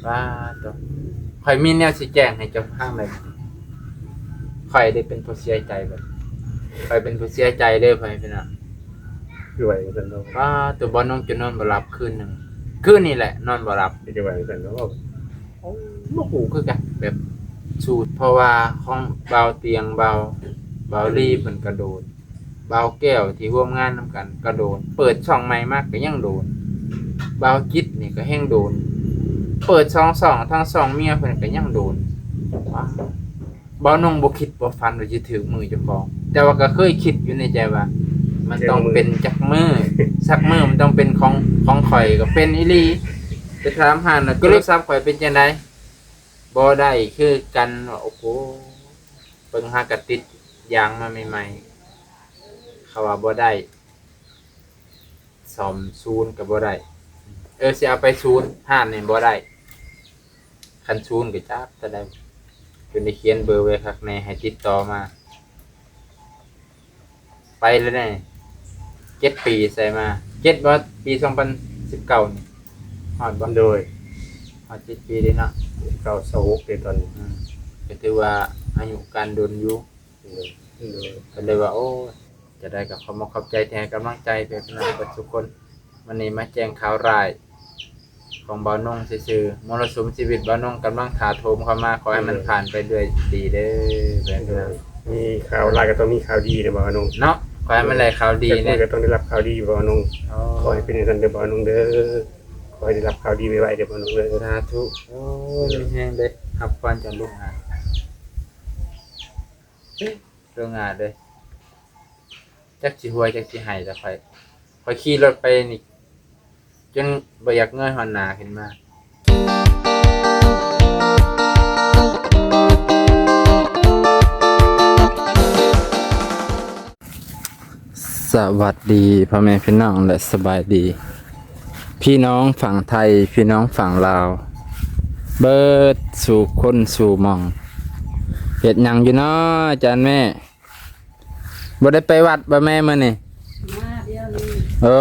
ປາດໂທ້ ຂ້ອຍມີແນວຊິແຈ້ງໃຫ້ເຈົ້າຟັງເລີຍ. ຂ້ອຍໄດ້ເປັນຜູ້ເສຍໃຈເບິດ ຂ້ອຍເປັນຜູ້ເສຍໃຈເດີ ພໍ່ແມ່ພີ່ນ້ອງ. ຄືວ່າຈັ່ງຊັ້ນເນາະ? ປາດໂທ້ ບ່າວນົງຈົນນອນບໍ່ຫຼັບຄືນໜຶ່ງ ຄືນນີ້ແຫຼະນອນບໍ່ຫຼັບ. ຄືວ່າຈັ່ງຊັ້ນເນາະ? ໂອ້ ບໍ່ຮູ້ຄືກັນ ແບບສູດ ເພາະວ່າຂອງບ່າວຕຽງ ບ່າວ ບ່າວລີເພິ່ນກະໂດນ ບ່າວແກ້ວທີ່ຮ່ວມງານນຳກັນກະໂດນ ເປີດຊ່ອງໃໝ່ມາກະຍັງໂດນ ບ່າວຈິດນີ້ກະແຮ່ງໂດນ ເປີດສອງຊ່ອງ ທັງຊ່ອງເມຍເພິ່ນກະຍັງໂດນ. ບ່າວນົງບໍ່ຄິດບໍ່ຝັນວ່າຊິຖືກມືເຈົ້າຂອງ ແຕ່ວ່າກະເຄີຍຄິດຢູ່ໃນໃຈວ່າ ມັນຕ້ອງເປັນຈັກມື້ ສັກມື້ມັນຕ້ອງເປັນຂອງ ຂອງຂ້ອຍ ກະເປັນອີ່ຫຼີ. ໄປຖາມຮ້ານ ໂທລະສັບຂ້ອຍເປັນຈັ່ງໃດ? ບໍ່ໄດ້ຄືກັນ. ໂອ້ໂຫ ເບິ່ງຫາກະຕິດຢາງມາໃໝ່ໆ ເຂົາວ່າບໍ່ໄດ້ ສ້ອມສູນກະບໍ່ໄດ້ ເອີ ຊິເອົາໄປສູນຮ້ານນີ້ບໍ່ໄດ້ ຄັນສູນກະຈັກເທົ່າໃດ ຈົນໄດ້ຂຽນເບີໄວ້ຄັກແນ່ໃຫ້ຕິດຕໍ່ມາ. ໄປແລ້ວເດ້ ເຈັດປີໃສ່ມາ ເຈັດບໍ່ ປີສອງພັນສິບເກົ້ານີ້ ຮອດບໍ່? ໂດຍ ຮອດເຈັດປີເດ້ເນາະ ເກົ້າ ຊາວຫົກເດ້ຕອນນີ້. ອືມ ກະຖືວ່າອາຍຸການດົນຢູ່. ໂດຍ ໂດຍ ກະເລີຍວ່າ ໂອ້ ຈັ່ງໃດກະຂໍຂອບໃຈທີ່ໃຫ້ກຳລັງໃຈເພື່ອນພີ່ນ້ອງເບິດທຸກຄົນ. ມື້ນີ້ມາແຈ້ງຂ່າວຮ້າຍຂອງບ່າວນົງຊື່ໆ ມໍລະສຸມຊີວິດບ່າວນົງກຳລັງຖາໂຖມເຂົ້າມາ ຂໍໃຫ້ມັນຜ່ານໄປດ້ວຍດີເດີ. ໂດຍ ມີຂ່າວຮ້າຍກະຕ້ອງມີຂ່າວດີເດີບ່າວນົງ ເນາະ. ຂໍໃຫ້ມັນໄດ້ຂ່າວດີແນ່ ກະຕ້ອງໄດ້ຮັບຂ່າວດີບ່າວນົງ. ຂໍໃຫ້ເປັນຈັ່ງຊັ້ນເດີບ່າວນົງເດີ ຂໍໃຫ້ໄດ້ຮັບຂ່າວດີໄວໆເດີບ່າວນົງເດີ. ສາທຸ. ໂອ້ຍ ມີແຮງເດີ ຮັບພອນຈາກລູກຫຼານ ເອີ ໂລງງານເດີ ຈັກຊິຫົວຈັກຊິໄຫ້ລະຂ້ອຍ ຂ້ອຍຂີ່ລົດໄປນີ້ ຈົນບໍ່ຢາກເງີຍຫົນໜ້າຂຶ້ນມາ. ສະຫວັດດີພໍ່ແມ່ພີ່ນ້ອງ ແລະ ສະບາຍດີພີ່ນ້ອງຝັ່ງໄທ ພີ່ນ້ອງຝັ່ງລາວ ເບິດສູ່ຄົນສູ່ໝ່ອງ. ເຮັດຫຍັງຢູ່ເນາະອາຈານແມ່? ບໍ່ໄດ້ໄປວັດບໍ່ແມ່ມື້ນີ້? ມາດຽວນີ້. ເອີ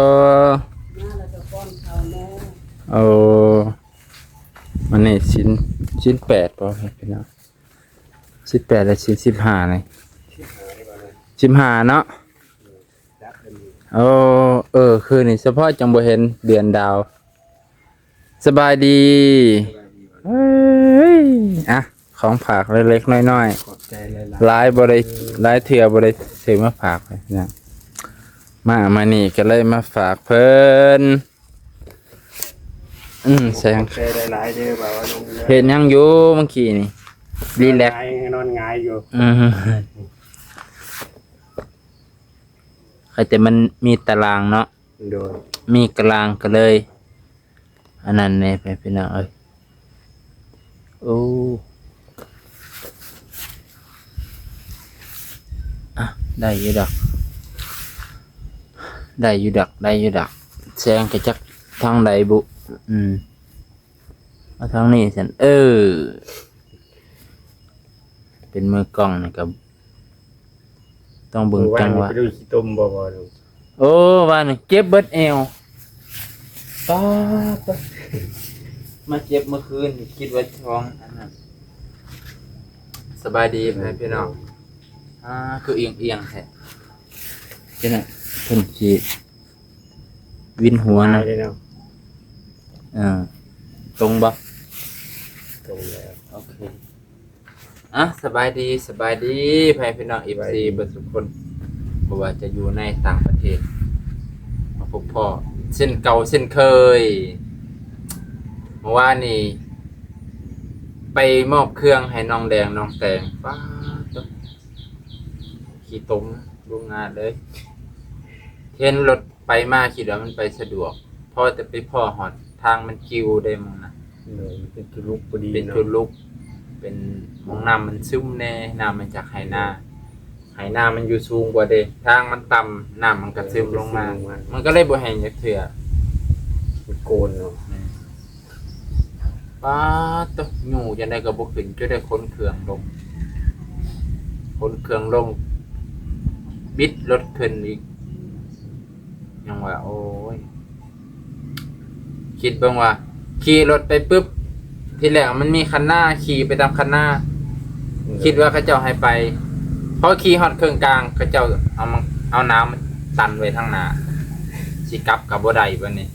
ມາແລ້ວກະປ້ອນເຂົ້າແມ່. ເອີ ມື້ນີ້ສິນ ສິນແປດບໍ່ພີ່ນ້ອງ? ສິນແປດ ແລະ ສິນສິບຫ້ານີ້ ສິບຫ້າເນາະ. ໂອ້ ເອີ ຄືນີ້ສະເພາະຈັ່ງບໍ່ເຫັນເດືອນດາວ. ສະບາຍດີ. ເອີຍ ອ່ະ ຂອງຝາກເລັກໆນ້ອຍໆ ຂອບໃຈຫຼາຍໆ ຫຼາຍບໍ່ໄດ້ ເອີ ຫຼາຍເທື່ອບໍ່ໄດ້ຊື້ມາຝາກນະ. ມາ ມານີ້ກະເລີຍມາຝາກເພິ່ນ. ອືມ ແສງ ຂອບໃຈຫຼາຍໆເດີບ່າວນົງເດີ. ເຮັດຫຍັງຢູ່ມື້ກີ້ນີ້? ຣີແລັກ ນອນຫງາຍຢູ່. ອືມ ແຕ່ມັນມີຕາລາງເນາະ. ໂດຍ ມີຕາລາງກະເລີຍ ອັນນັ້ນແນ່ ພີ່ນ້ອງເອີຍ. ໂອ້ ອ່ະ ໄດ້ຢູ່ດອກ ໄດ້ຢູ່ດອກ ໄດ້ຢູ່ດອກ. ແສງກະຈັກທາງໃດບຸ. ອືມ ເອົາທາງນີ້ຊັ້ນ. ເອີ ເປັນມືກ້ອງນີ້ກະ ຕ້ອງເບິ່ງຈັງຫວະ. ມື້ວານນີ້ໄປດູຂີ້ຕົມບໍ່? ບໍ່. ໂອ້ ວານນີ້ເຈັບເບິດແອວ. ປາດ ມາເຈັບມື້ຄືນ ຄິດວ່າທ້ອງອັນນັ້ນ. ສະບາຍດີພໍ່ແມ່ພີ່ນ້ອງ. ອ່າ ຄືອຽງໆແທ້. ຈັ່ງນັ້ນ ເພິ່ນຊິວິນຫົວນະ. ເອີ ຕົງບໍ່? ຕົງແລ້ວ. ໂອເຄ. ອ່ະ ສະບາຍດີ ສະບາຍດີ ພໍ່ແມ່ພີ່ນ້ອງ ເອັຟຊີ ເບິດທຸກຄົນ ບໍ່ວ່າຈະຢູ່ໃນຕ່າງປະເທດ ມາພົບພໍ້ເຊັ່ນເກົ່າເຊັ່ນເຄີຍ. ເມື່ອວານນີ້ໄປມອບເຄື່ອງໃຫ້ນ້ອງແດງນ້ອງແຕງ. ປາດໂທ້ ຂີ້ຕົມໂຮງງານເລີຍ. ເຫັນລົດໄປມາຄິດວ່າມັນໄປສະດວກ ພໍແຕ່ໄປພໍ້ຮອດທາງມັນກິວໄດ້ໝ່ອງນະ. ໂດຍ ມັນເປັນທຸລຸກພໍດີ ເປັນທຸລຸກ ເປັນໝ່ອງນ້ຳມັນຊຶມແນ່ ນ້ຳມາຈາກໄຮ່ນາ ໄຮ່ນາມັນຢູ່ສູງກວ່າເດ້ ທາງມັນຕ່ຳ ນ້ຳມັນກະຊຶມລົງມາ ມັນກະເລີຍບໍ່ແຫ້ງຈັກເທື່ອ ມັນໂກນເນາະ. ແມ່ນ. ປາດໂທ້ ຍູ້ຈັ່ງໃດກະບໍ່ຂຶ້ນ ຈົນໄດ້ຂົນເຄື່ອງລົງ ຂົນເຄື່ອງລົງ ບິດລົດຂຶ້ນອີກ. ຍັງວ່າ ໂອ້ຍ ຄິດເບິ່ງວ່າ ຂີ່ລົດໄປປຶບ ທີແລກມັນມີຄັນນາ ຂີ່ໄປຕາມຄັນນາ ອືມ ຄິດວ່າເຂົາເຈົ້າໃຫ້ໄປ ພໍຂີ່ຮອດເຄິ່ງກາງ ເຂົາເຈົ້າເອົາມາ ເອົານ້ຳຕັນໄວ້ທາງໜ້າ ຊິກັບກໍບໍ່ໄດ້ບັດນີ້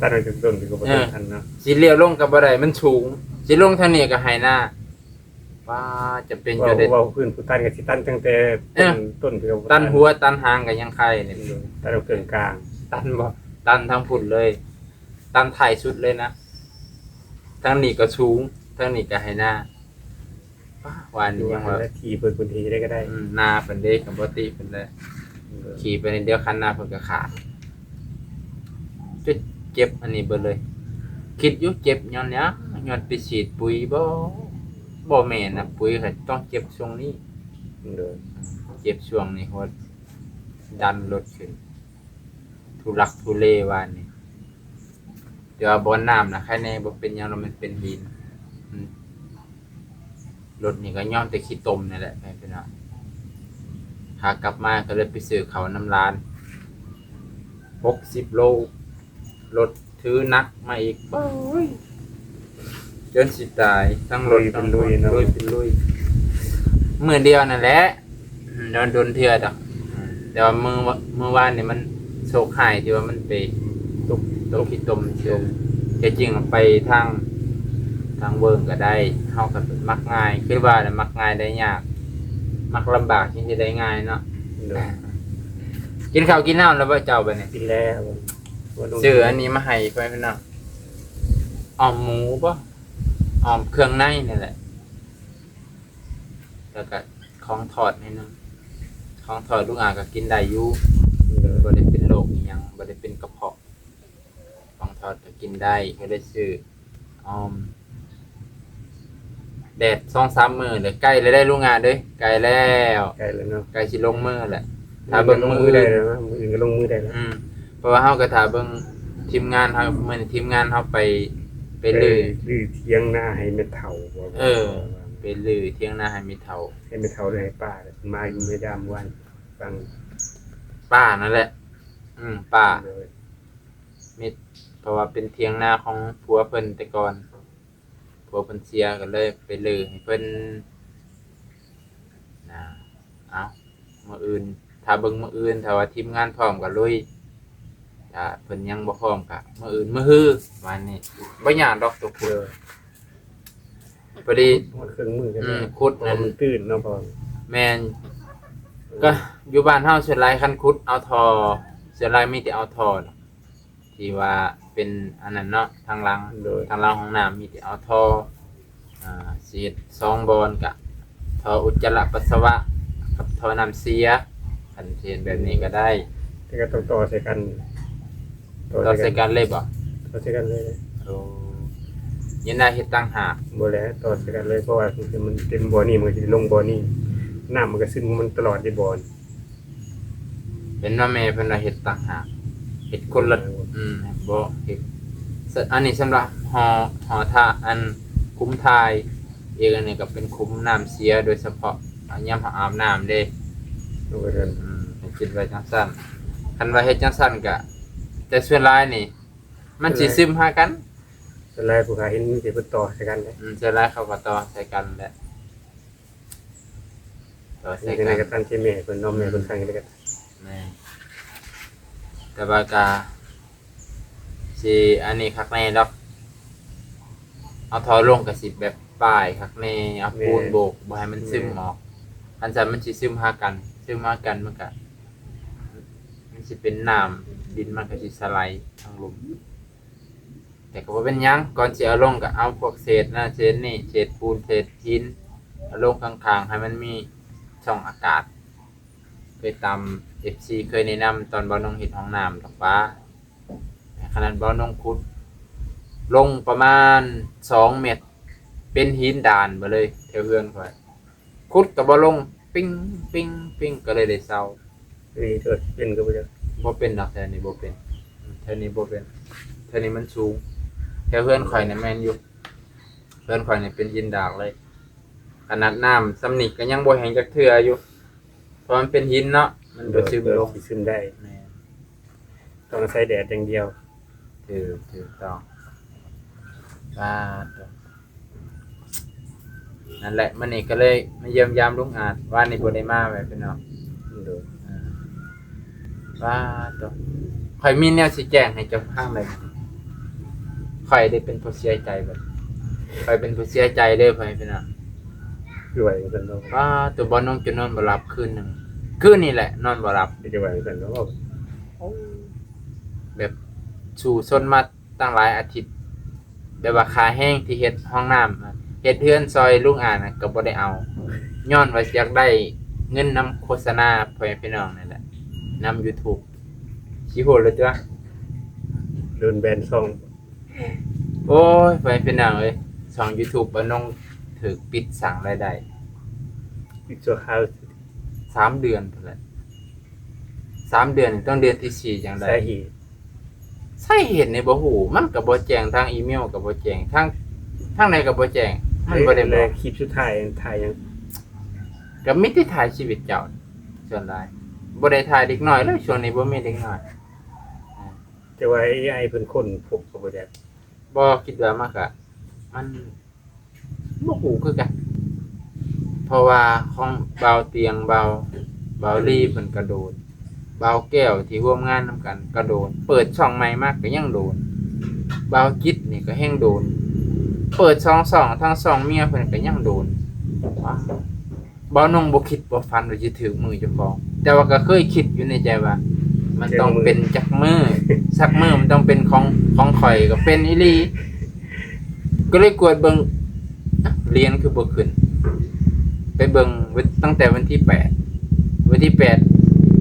ຕັນໄວ້ເທິງຕົ້ນກໍບໍ່ ເອີ ທັນເນາະ ຊິລ້ຽວລົງກໍບໍ່ໄດ້ ມັນສູງ ຊິລົງທາງນີ້ກໍໄຮ່ນາ ປ້າ ຈຳເປັນຢູ່ເດ້ ເວົ້າ ເວົ້າພື້ນຜູ້ຕັນກໍຊິຕັນຕັ້ງແຕ່ ເອີ ຕົ້ນ ຕົ້ນກໍບໍ່ ຕັນຫົວຕັນຫາງກໍຍັງໄຄນີ້ ເອີ ຕັນເຄິ່ງກາງ ຕັນບໍ່ ຕັນທາງພຸ້ນເລີຍ ຕັນທ້າຍສຸດເລີຍນະ ທາງນີ້ກໍສູງ ທາງນີ້ກໍໄຮ່ນາ ປ້າ ວ່ານີ້ຍັງວ່າ ທີ່ເພິ່ນ ພື້ນທີ່ໃດກໍໄດ້ ອືມ ນາເພິ່ນເດ້ ກໍບໍ່ຕິເພິ່ນເດ້ ເອີ ຂີ່ໄປນິດດຽວຄັນນາເພິ່ນກໍຂາດ ເຈັບ ເຈັບອັນນີ້ເບິດເລີຍ ຄິດຢູ່ເຈັບຍ້ອນຫຍັງ ຍ້ອນໄປສີດປຸຍບໍ່ ບໍ່ແມ່ນນະ ປຸຍກໍຕ້ອງເຈັບຊ່ວງນີ້ ໂດຍ ເຈັບຊ່ວງນີ້ ຫົວດັນລົດຂຶ້ນ ທຸລັກທຸເລວ່ານີ້ ແຕ່ວ່າບ່ອນນ້ຳນະ ໃຄແນ່ ບໍ່ເປັນຫຍັງດອກ ມັນເປັນດິນ ອືມ ລົດນີ້ກໍຍ້ອນແຕ່ຂີ້ຕົມນີ້ແຫຼະ ແມ່ນພີ່ນ້ອງ ຂາກັບມາກໍເລີຍໄປຊື້ເຂົ້ານຳຫຼານ ຫົກສິບໂລ ລົດຖືໜັກມາອີກ ໂອ້ຍ ຈົນຊິຕາຍ ທັງລົດ ລຸຍເປັນລຸຍເນາະ ລຸຍເປັນລຸຍ ມື້ດຽວນັ້ນແຫຼະ ອືມ ໂດນ ໂດນເທື່ອດອກ ອືມ ແຕ່ວ່າມື້ ມື້ວານນີ້ມັນໂຊກຮ້າຍທີ່ວ່າມັນໄປຕົກ ຕົກຂີ້ຕົມຊື່ ແທ້ຈິງໄປທາງ ທາງເວີງກໍໄດ້ ເຮົາກໍມັກງ່າຍ ຄືວ່າແຫຼະ ມັກງ່າຍໄດ້ຍາກ ມັກລຳບາກຈຶ່ງຊິໄດ້ງ່າຍເນາະ ໂດຍ ກິນເຂົ້າກິນນ້ຳແລ້ວບໍ່ເຈົ້າບັດນີ້? ກິນແລ້ວ ຊື້ອັນນີ້ມາໃຫ້ພໍ່ແມ່ພີ່ນ້ອງ ອ້ອມໝູບໍ່ ອ້ອມເຄື່ອງໃນນີ້ແຫຼະ ແລ້ວກໍຂອງທອດໜ້ອຍໜຶ່ງ ຂອງທອດລຸງອາກໍກິນໄດ້ຢູ່ ໂດຍ ບໍ່ໄດ້ເປັນໂລກອີ່ຫຍັງ ບໍ່ໄດ້ເປັນກະເພາະ ຂອງທອດກໍກິນໄດ້ ກໍໄດ້ຊື້ອ້ອມ ແດດສອງສາມມື້ແລ້ວ ໃກ້ແລ້ວເດ້ລຸງອາເດ້ ໃກ້ແລ້ວ ໃກ້ແລ້ວເນາະ ໃກ້ຊິລົງມືແລ້ວ ຖ້າເບິ່ງມື້ອື່ນ ມື້ອື່ນກໍລົງມືໄດ້ແລ້ວ ອືມ ເພາະວ່າເຮົາກໍຖ້າເບິ່ງທີມງານເຮົາ ມື້ນີ້ທີມງານເຮົາໄປ ໄປ ໄປ ຮື້ ຮື້ຖຽງນາໃຫ້ແມ່ເຖົ້າ ເອີ ໄປຮື້ຖຽງນາໃຫ້ແມ່ເຖົ້າ ໃຫ້ແມ່ເຖົ້າ ຫຼື ໃຫ້ປ້າ ເພິ່ນມາຢູ່ ອືມ ໃນຍາມວານ ຟັງ ປ້ານັ້ນແຫຼະ ອືມ ປ້າ ໂດຍ ມີ ເພາະວ່າເປັນຖຽງນາຂອງຜົວເພິ່ນແຕ່ກ່ອນ ຜົວເພິ່ນເສຍກໍເລີຍໄປຮື້ໃຫ້ເພິ່ນນະ ເອົາ ມື້ອື່ນ ຖ້າເບິ່ງມື້ອື່ນ ຖ້າວ່າທີມງານພ້ອມກໍລຸຍ ຖ້າເພິ່ນຍັງບໍ່ພ້ອມກໍມື້ອື່ນ ມື້ຮື ປະມານນີ້ ບໍ່ຍາກດອກຕົວຄຸດ ເອີ ພໍດີ ເຄື່ອງມືກໍໄດ້ ອືມ ຂຸດ ເພາະວ່າມັນຕື້ນເນາະ ເພາະ ແມ່ນ ເອີ ກໍຢູ່ບ້ານເຮົາສ່ວນຫຼາຍຄັນຂຸດເອົາທໍ່ ສ່ວນຫຼາຍມີແຕ່ເອົາທໍ່ ທີ່ວ່າເປັນອັນນັ້ນເນາະ ທາງຫຼັງ ໂດຍ ທາງຫຼັງຫ້ອງນ້ຳມີແຕ່ເອົາທໍ່ ອ່າ ຊິເຮັດສອງບ່ອນ ກະທໍ່ອຸດຈະລະປັດສະວະ ກັບທໍ່ນ້ຳເສຍ ຄັນຊິເຮັດແບບນີ້ກໍໄດ້ ແຕ່ກໍຕ້ອງຕໍ່ໃສ່ກັນ ຕໍ່ໃສ່ກັນ ຕໍ່ໃສ່ກັນເລີຍບໍ່? ຕໍ່ໃສ່ກັນເລີຍ ໂອ້ ຍັງໄດ້ເຮັດຕ່າງຫາກ ບໍ່ແຫຼະ ຕໍ່ໃສ່ກັນເລີຍ ເພາະວ່າມັນເຕັມບ່ອນນີ້ ມັນກໍຊິລົງບ່ອນນີ້ ນ້ຳມັນກໍຊຶມຂອງມັນຕະຫຼອດເດ້ບ່ອນ ເຫັນວ່າແມ່ເພິ່ນວ່າເຮັດຕ່າງຫາກ ເຮັດຄົນລະ ອືມ ບໍ່ເຮັດ ສ- ອັນນີ້ສຳລັບຫໍ ຫໍທາ ອັນຂຸມຖ່າຍ ອີກອັນນີ້ກໍເປັນຂຸມນ້ຳເສຍໂດຍສະເພາະ ຍາມເຮົາອາບນ້ຳເດ້ ໂດຍ ອືມ ໃຫ້ຄິດໄວ້ຈັ່ງຊັ້ນ ຄັນວ່າເຮັດຈັ່ງຊັ້ນກໍ ແຕ່ສ່ວນຫຼາຍນີ້ ມັນຊິຊຶມຫາກັນ ສ່ວນຫຼາຍຜູ້ຂ້າເຫັນມີແຕ່ເພິ່ນຕໍ່ໃສ່ກັນເດ້ ອືມ ສ່ວນຫຼາຍເຂົາກໍຕໍ່ໃສ່ກັນແຫຼະ ຕໍ່ໃສ່ກັນ ເຮັດຈັ່ງໃດກໍຕາມທີ່ແມ່ເພິ່ນເນາະ ແມ່ເພິ່ນ ອືມ ສັ່ງເຮັດກໍ ແມ່ນ ແຕ່ວ່າກະຊິອັນນີ້ຄັກແນ່ດອກ ເອົາທໍ່ລົງກະຊິແບບປ້າຍຄັກແນ່ ເອົາ ແມ່ນ ປູນໂບກບໍ່ໃຫ້ມັນຊຶມ ແມ່ນ ອອກ ຄັນຊັ້ນມັນຊິຊຶມຫາກັນ ຊຶມຫາກັນມັນກະ ມັນຊິເປັນນ້ຳ ດິນມັນກະຊິສະໄຫຼທາງລຸ່ມ ແຕ່ກໍບໍ່ເປັນຫຍັງ ກ່ອນຊິເອົາລົງກໍເອົາພວກເສດນັ້ນເສດນີ້ ເສດປູນເສດຫີນ ເອົາລົງຂ້າງໆ ໃຫ້ມັນມີຊ່ອງອາກາດ ຄືຕາມເອັຟຊີເຄີຍແນະນຳຕອນບ່າວນົງເຮັດຫ້ອງນ້ຳດອກວ່າ ຂະໜາດບ່າວນົງຂຸດລົງປະມານສອງແມັດ ເປັນຫີນດານໄປເລີຍ ແຖວເຮືອນຂ້ອຍ ຂຸດກໍບໍ່ລົງ ປິງ ປິງ ປິງ ກໍເລີຍໄດ້ເຊົາ. ເອີ ເປັນກໍບໍ່ຈັກ ບໍ່ເປັນດອກ ແຖວນີ້ບໍ່ເປັນ ແຖວນີ້ບໍ່ເປັນ ແຖວນີ້ມັນສູງ ແຖວເຮືອນຂ້ອຍນີ້ແມ່ນຢູ່ ເຮືອນຂ້ອຍນີ້ເປັນຫີນດາກເລີຍ ຂະໜາດນ້ຳສ່ຳນີ້ກໍຍັງບໍ່ແຫ້ງຈັກເທື່ອຢູ່ ເພາະມັນເປັນຫີນເນາະ ມັນບໍ່ຊຶມລົງ ໂດຍ ຊິຊຶມໄດ້ ແມ່ນ ຕ້ອງອາໄສແດດຢ່າງດຽວ ຖືກ ຖືກຕ້ອງ ປາດໂທ້ ນັ້ນແຫຼະ ມື້ນີ້ກໍເລີຍມາຢ້ຽມຢາມລຸງອາດ ວານນີ້ບໍ່ໄດ້ມາແມ່ພີ່ນ້ອງ. ໂດຍ ອ່າ ວ່າໂຕ ຂ້ອຍມີແນວຊິແຈ້ງໃຫ້ເຈົ້າຟັງເລີຍ. ຂ້ອຍໄດ້ເປັນຜູ້ເສຍໃຈເບິດ ຂ້ອຍເປັນຜູ້ເສຍໃຈເດີ ພໍ່ແມ່ພີ່ນ້ອງ. ຄືວ່າຈັ່ງຊັ້ນເນາະ. ວ່າໂຕ ບ່າວນົງຈົນນອນບໍ່ຫຼັບຄືນໜຶ່ງ ຄືນນີ້ແຫຼະນອນບໍ່ຫຼັບ. ຄືວ່າຈັ່ງຊັ້ນເນາະ. ໂອ້ ແບບສູ້ຊົນມາ ຕັ້ງຫຼາຍອາທິດ ແບບວ່າຄ່າແຮງທີ່ເຮັດຫ້ອງນ້ຳ ເຮັດເຮືອນຊ່ອຍລຸງອານະ ກໍບໍ່ໄດ້ເອົາ ຍ້ອນວ່າຢາກໄດ້ເງິນນຳໂຄສະນາພໍ່ແມ່ພີ່ນ້ອງນີ້ແຫຼະ ນຳຢູທູບ ຊິໂຫດເລີຍຕົວະ ໂດນແບນຊ່ອງ. ໂອ້ຍ ພໍ່ແມ່ພີ່ນ້ອງເອີຍ ຊ່ອງຢູທູບບ່າວນົງຖືກປິດ ສ້າງລາຍໄດ້ ປິດຊົ່ວຄາວ ສາມເດືອນພຸ້ນແຫຼະ ສາມເດືອນ ຕ້ອງເດືອນທີສີ່ຈັ່ງໄດ້. ສາເຫດ ສາເຫດນີ້ບໍ່ຮູ້ ມັນກໍບໍ່ແຈ້ງ ທາງອີເມວກໍບໍ່ແຈ້ງ ທາງ ທາງໃດກໍບໍ່ແຈ້ງ ມັນບໍ່ໄດ້ບອກ. ແລ້ວຄລິບສຸດທ້າຍຖ່າຍຫຍັງ? ກໍມີແຕ່ຖ່າຍຊີວິດເຈົ້າ ສ່ວນຫຼາຍ ບໍ່ໄດ້ຖ່າຍເດັກນ້ອຍເລີຍ ຊ່ວງນີ້ບໍ່ມີເດັກນ້ອຍ. ແຕ່ວ່າເອໄອເພິ່ນຄົ້ນພົບກໍບໍ່ຈັກ. ບໍ່ ຄິດວ່າມັນກະ ມັນ ບໍ່ຮູ້ຄືກັນ ເພາະວ່າຂອງບ່າວຕຽງ ບ່າວ ບ່າວລີເພິ່ນກໍໂດນ ບ່າວແກ້ວທີ່ຮ່ວມງານນຳກັນກໍໂດນ ເປີດຊ່ອງໃໝ່ມາກໍຍັງໂດນ ບ່າວຈິດນີ້ກໍແຮ່ງໂດນ ເປີດສອງຊ່ອງ ທັງຊ່ອງເມຍເພິ່ນກໍຍັງໂດນ. ບ່າວນົງບໍ່ຄິດບໍ່ຝັນວ່າຊິຖືກມືເຈົ້າຂອງ ແຕ່ວ່າກໍເຄີຍຄິດຢູ່ໃນໃຈວ່າ ມັນຕ້ອງເປັນຈັກມື້ ສັກມື້ມັນຕ້ອງເປັນຂອງ ຂອງຂ້ອຍ ກໍເປັນອີ່ຫຼີ ກໍເລີຍກວດເບິ່ງ ອາ ຫຼຽນຄືບໍ່ຂຶ້ນ ໄປເບິ່ງວັນ ຕັ້ງແຕ່ວັນທີແປດ ວັນທີແປດ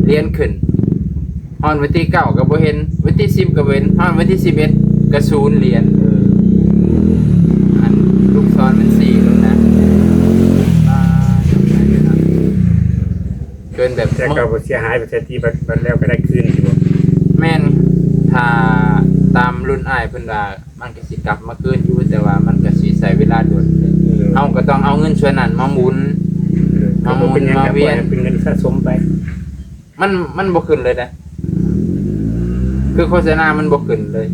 ຫຼຽນຂຶ້ນ ຮອດວັນທີເກົ້າກໍບໍ່ເຫັນ ວັນທີສິບກໍບໍ່ເຫັນ ຮອດວັນທີສິບເອັດກໍສູນຫຼຽນ. ເອີ ອັນລູກສອນມັນຊີ້ລົງນະ ຈົນແບບ ແຕ່ກໍບໍ່ເສຍຫາຍໄປໃສຕິ ບັດ ບັດແລ້ວກໍໄດ້ຄືນຢູ່ບໍ່? ແມ່ນ ຖ້າຕາມລຸ້ນອ້າຍເພິ່ນວ່າ ມັນກໍຊິກັບມາຄືນຢູ່ ແຕ່ວ່າມັນກໍຊິໃຊ້ເວລາດົນ. ເອີ ເຮົາກໍຕ້ອງເອົາເງິນສ່ວນນັ້ນມາໝູນ ເອີ ມາໝູນມາວຽນ ເປັນເງິນສະສົມໄປ. ມັນ ມັນບໍ່ຂຶ້ນເລີຍເດ້ ຄືໂຄສະນາມັນບໍ່ຂຶ້ນເລີຍ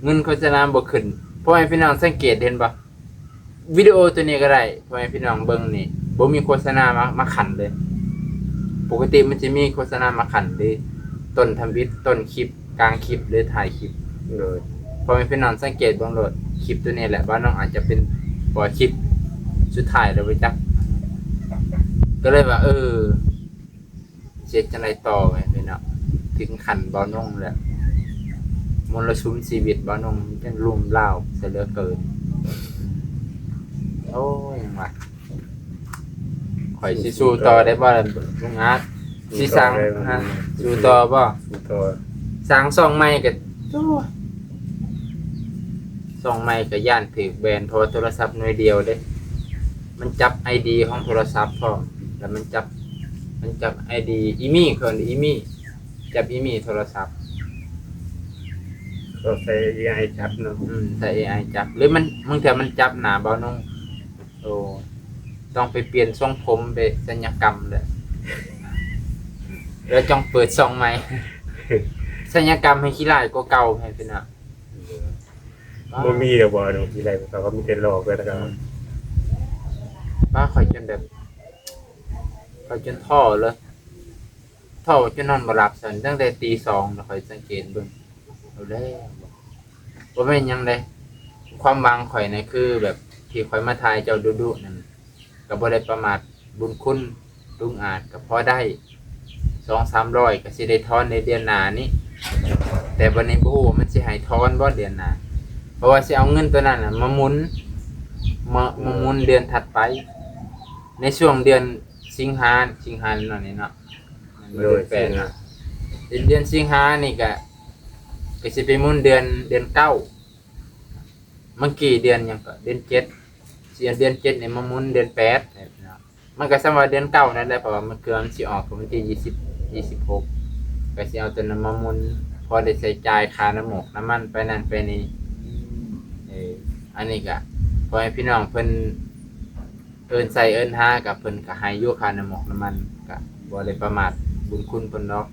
ເງິນໂຄສະນາບໍ່ຂຶ້ນ. ພໍ່ແມ່ພີ່ນ້ອງສັງເກດເຫັນບໍ່? ວິດີໂອໂຕນີ້ກໍໄດ້ ພໍ່ແມ່ພີ່ນ້ອງເບິ່ງນີ້ ບໍ່ມີໂຄສະນາມາ ມາຂັນເລີຍ. ປົກກະຕິມັນຈະມີໂຄສະນາມາຂັນເດ້ ຕົ້ນທຳອິດ ຕົ້ນຄລິບ ກາງຄລິບ ຫຼື ທ້າຍຄລິບ. ໂດຍ ພໍ່ແມ່ພີ່ນ້ອງສັງເກດເບິ່ງໂລດ ຄລິບໂຕນີ້ແຫຼະ ບ່າວນົງອາດຈະເປັນປ່ອຍຄລິບສຸດທ້າຍແລ້ວບໍ່ຈັກ ກໍເລີຍວ່າ ເອີ ຊິເຮັດຈັ່ງໃດຕໍ່ແມ່ນເນາະ ເຖິງຂັ້ນບ່າວນົງແລ້ວ ມົນລະສຸມຊີວິດບ່າວນົງມັນຈັ່ງລຸ່ມລາວຊະເຫຼືອເກີນ. ໂອ້ຍ ຫຍັງວະ ຂ້ອຍຊິສູ້ຕໍ່ໄດ້ບໍ່ລະລຸງອາດ? ຊິສ້າງ ສູ້ຕໍ່ໄດ້ ຮະ ສູ້ຕໍ່ບໍ່? ສູ້ຕໍ່ ສ້າງຊ່ອງໃໝ່ກໍ ໂອ້ຍ ຊ່ອງໃໝ່ກໍຢ້ານຖືກແບນ ເພາະວ່າໂທລະສັບໜ່ວຍດຽວເດ້ ມັນຈັບໄອດີຂອງໂທລະສັບພ້ອມ ແລ້ວມັນຈັບ ມັນຈັບໄອດີອີ່ມີ້ ເອີ້ນອີ່ມີ້ ຈັບອີ່ມີ້ໂທລະສັບ ກໍໃຊ້ເອໄອຈັບເນາະ. ອືມ ໃຊ້ເອໄອຈັບ ຫຼືມັນ ບາງເທື່ອມັນຈັບໜ້າບ່າວນົງ. ໂອ້ ຕ້ອງໄປປ່ຽນຊົງຜົມ ໄປສັນຍະກຳແຫຼະ ແລ້ວຈັ່ງເປີດຊ່ອງໃໝ່ ສັນຍະກຳໃຫ້ຂີ້ລ້າຍກວ່າເກົ່າ ໃຫ້ເພິ່ນນະ. ບໍ່ມີແລ້ວບໍ່ ເນາະ ທີ່ໄດ້ເຂົາກໍມີແຕ່ຫຼອກແລ້ວກໍ ອືມ ປ້າ ຂ້ອຍຈົນແບບ ຂ້ອຍຈົນທໍ້ເລີຍ ທໍ້ຈົນນອນບໍ່ຫຼັບຊັ້ນ ຕັ້ງແຕ່ຕີສອງແລ້ວ ຂ້ອຍສັງເກດເບິ່ງ ເອົາແລ້ວ ບໍ່ແມ່ນຫຍັງເດ້ ຄວາມຫວັງຂ້ອຍນະ ຄືແບບທີ່ຂ້ອຍມາຖ່າຍເຈົ້າດຸໆນັ້ນ ກໍບໍ່ໄດ້ປະໝາດບຸນຄຸນ ລຸງອາດກໍພໍໄດ້ສອງສາມຮ້ອຍ ກໍຊິໄດ້ຖອນໃນເດືອນໜ້ານີ້ ແຕ່ບັດນີ້ບໍ່ຮູ້ວ່າມັນຊິໃຫ້ຖອນບໍ່ເດືອນໜ້າ ເພາະວ່າຊິເອົາເງິນໂຕນັ້ນນະມາໝູນ ມາ ມາໝູນເດືອນຖັດໄປ ໃນຊ່ວງເດືອນສິງຫາ ສິງຫາເນາະ ນີ້ເນາະ ໂດຍ ເດືອນແປດເນາະ ເດືອນສິງຫານີ້ກໍ ກໍຊິໄປໝູນເດືອນ ເດືອນເກົ້າ ມັງກີ້ເດືອນຫຍັງກໍ ເດືອນເຈັດ ຊິເອົາເດືອນເຈັດນີ້ມາໝູນເດືອນແປດເນາະ ມັນກໍສ່ຳວ່າເດືອນເກົ້ານັ້ນແຫຼະ ເພາະວ່າມັນເກືອບມັນຊິອອກກໍວັນທີຊາວ ຊາວຫົກ ກໍຊິເອົາໂຕນັ້ນມາໝູນ ພໍໄດ້ໃຊ້ຈ່າຍຄ່ານ້ຳໝົກນ້ຳມັນໄປນັ້ນໄປນີ້. ເອີ ອັນນີ້ກໍຂໍໃຫ້ພີ່ນ້ອງເພິ່ນເອີ້ນໃຊ້ເອີ້ນຫາ ກໍເພິ່ນກໍໃຫ້ຢູ່ຄ່ານ້ຳໝົກນ້ຳມັນ ກໍບໍ່ໄດ້ປະໝາດບຸນຄຸນເພິ່ນດອກ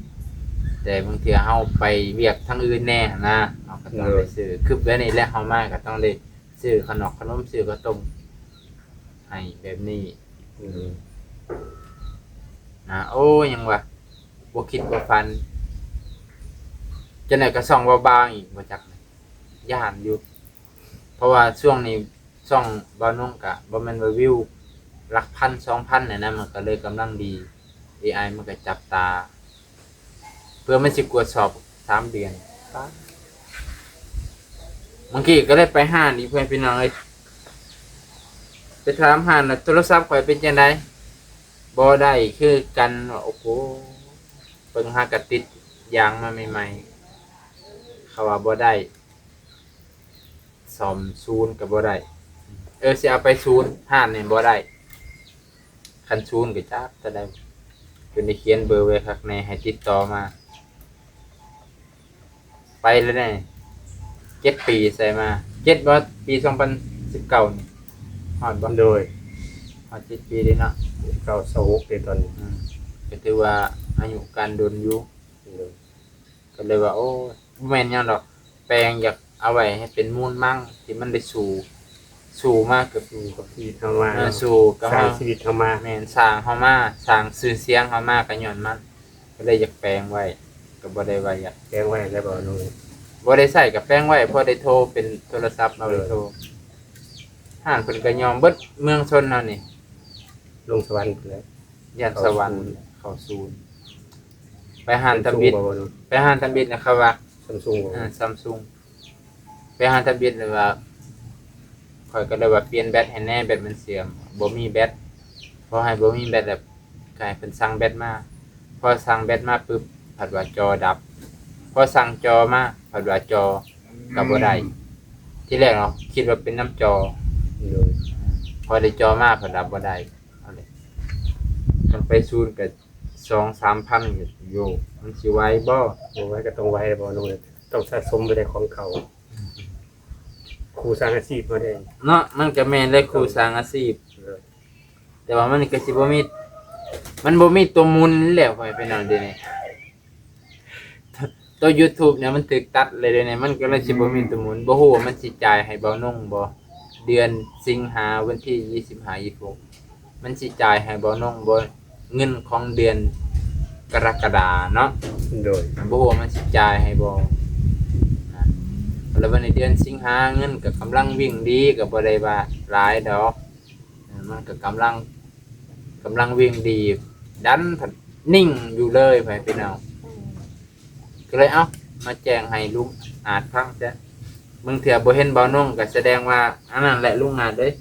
ແຕ່ບາງເທື່ອເຮົາໄປວຽກທາງອື່ນແດ່ຫັ້ນນະ ເຮົາກໍຕ້ອງໄດ້ຊື້ ໂດຍ ຄືແບບນີ້ແຫຼະ ເຮົາມາກໍຕ້ອງໄດ້ ຊື້ຂະໜົມຂະໜົມ ຊື້ເຂົ້າຕົ້ມ ໃຫ້ແບບນີ້ ອືມ ນະ. ໂອ້ຍ ຫຍັງວະ ບໍ່ຄິດບໍ່ຝັນ ຈັ່ງໃດກໍຊ່ອງເວົ້າບາງອີກບໍ່ຈັກ ຢ້ານຢູ່ ເພາະວ່າຊ່ວງນີ້ຊ່ອງບ່າວນົງກະບໍ່ແມ່ນວ່າວິວຫຼັກພັນສອງພັນແນວນັ້ນ ມັນກໍເລີຍກຳລັງດີ ເອໄອມັນກໍຈັບຕາ ເພື່ອມັນຊິກວດສອບສາມເດືອນ. ບາງທີກໍໄດ້ໄປຮ້ານອີກ ເພື່ອນພີ່ນ້ອງເອີຍ ໄປຖາມຮ້ານວ່າ ໂທລະສັບຂ້ອຍເປັນຈັ່ງໃດ? ບໍ່ໄດ້ຄືກັນ. ໂອ້ໂຫ ເບິ່ງຫາກະຕິດຢາງມາໃໝ່ໆ ເຂົາວ່າບໍ່ໄດ້ ສ້ອມສູນກໍບໍ່ໄດ້ ເອີ ຊິເອົາໄປສູນ ຮ້ານນີ້ບໍ່ໄດ້ ຄັນສູນກໍຈັກເທົ່າໃດ ເພິ່ນໄດ້ຂຽນເບີໄວ້ຄັກແນ່ ໃຫ້ຕິດຕໍ່ມາ ໄປແລ້ວເດ້ ເຈັດປີໃສ່ມາ ເຈັດບໍ່ ປີສອງພັນສິບເກົ້ານີ້ ຮອດບໍ່? ໂດຍ ຮອດເຈັດປີເດ້ເນາະ ເກົ້າ ຊາວຫົກເດ້ຕອນນີ້ ອືມ ກໍຖືວ່າອາຍຸການດົນຢູ່ ໂດຍ ກໍເລີຍວ່າ ໂອ້ຍ ບໍ່ແມ່ນຫຍັງດອກ ແປງຢາກເອົາໄວ້ໃຫ້ເປັນມູນມັງ ທີ່ມັນໄດ້ສູ້ ສູ້ມາກັບ ສູ້ກັບຊີວິດເຮົາມາ ເອີ ເນາະ ສູ້ກັບເຮົາ ສ້າງຊີວິດເຮົາມາ ແມ່ນ ສ້າງເຮົາມາ ສ້າງຊື່ສຽງເຮົາມາກໍຍ້ອນມັນ ກໍເລີຍຢາກແປງໄວ້ ກໍບໍ່ໄດ້ວ່າຢາກ ແປງໄວ້ແລ້ວບໍ່? ບໍ່ໄດ້ໃຊ້ກໍແປງໄວ້ ພໍໄດ້ໂທ ເປັນໂທລະສັບເອົາໄວ້ໂທ ເອີ ຮ້ານເພິ່ນກໍຍອມເບິດເມືອງຊົນເຮົານີ້ ລົງສະຫວັນພຸ້ນແຫຼະ ຢ້ານສະຫວັນ ເຂົ້າສູນ ເຂົ້າສູນ ໄປຮ້ານທຳອິດ Samsung ບໍ່? ໄປຮ້ານທຳອິດນະ ເຂົາວ່າ Samsung ບໍ່? ເອີ Samsung ໄປຮ້ານທຳອິດແລ້ວວ່າ ຂ້ອຍກໍເລີຍວ່າປ່ຽນແບັດໃຫ້ແດ່ ແບັດມັນເສື່ອມ ບໍ່ມີແບັດ ພໍໃຫ້ບໍ່ມີແບັດແລ້ວ ກໍໃຫ້ເພິ່ນສັ່ງແບັດມາ ພໍສັ່ງແບັດມາປຶບ ພັດວ່າຈໍດັບ ພໍສັ່ງຈໍມາ ພັດວ່າຈໍກໍບໍ່ໄດ້ ອືມ ທີແລກເນາະ ຄິດວ່າເປັນນຳຈໍ ໂດຍ ພໍໄດ້ຈໍມາ ພັດວ່າບໍ່ໄດ້ ເອົາເລີຍ ຄັນໄປສູນກໍ ສອງສາມພັນ ໂຢ ມັນຊິໄວບໍ່? ບໍ່ໄວກໍຕ້ອງໄວແຫຼະ ບໍ່ນ້ອຍ ຕ້ອງສະສົມໄປໄດ້ຂອງເກົ່າ ຄູ່ສ້າງອາຊີບເຮົາເດ້ເນາະ. ມັນກໍແມ່ນແຫຼະ ຄູ່ສ້າງອາຊີບ ເອີ ແຕ່ວ່າມັນກໍຊິບໍ່ມີ ມັນບໍ່ມີຕົວໝູນແລ້ວ ພໍ່ແມ່ພີ່ນ້ອງ ດຽວນີ້ ຕົວ YouTube ນີ້ມັນຖືກຕັດເລີຍ ດຽວນີ້ມັນກໍເລີຍຊິບໍ່ມີຕົວໝູນ ອືມ ບໍ່ຮູ້ວ່າມັນຊິຈ່າຍໃຫ້ບ່າວນົງບໍ່ ເດືອນສິງຫາ ວັນທີຊາວຫ້າ ຊາວຫົກ ມັນຊິຈ່າຍໃຫ້ບ່າວນົງບໍ່ ເງິນຂອງເດືອນກໍລະກະດາເນາະ ໂດຍ ບໍ່ຮູ້ວ່າມັນຊິຈ່າຍໃຫ້ບໍ່ນະ ແລ້ວບັດນີ້ເດືອນສິງຫາເງິນກໍກຳລັງວິ່ງດີ ກໍບໍ່ໄດ້ວ່າຫຼາຍດອກ ເອີ ມັນກໍກຳລັງ ກຳລັງວິ່ງດີ ດັນພັດນິ່ງຢູ່ເລີຍ ພໍ່ແມ່ພີ່ນ້ອງ ກໍເລີຍ ເອົ້າ ມາແຈ້ງໃຫ້ລຸງອາດຟັງຊະ ບາງເທື່ອບໍ່ເຫັນບ່າວນົງກໍສະແດງວ່າ ອັນນັ້ນແຫຼະລຸງອາດເອີຍ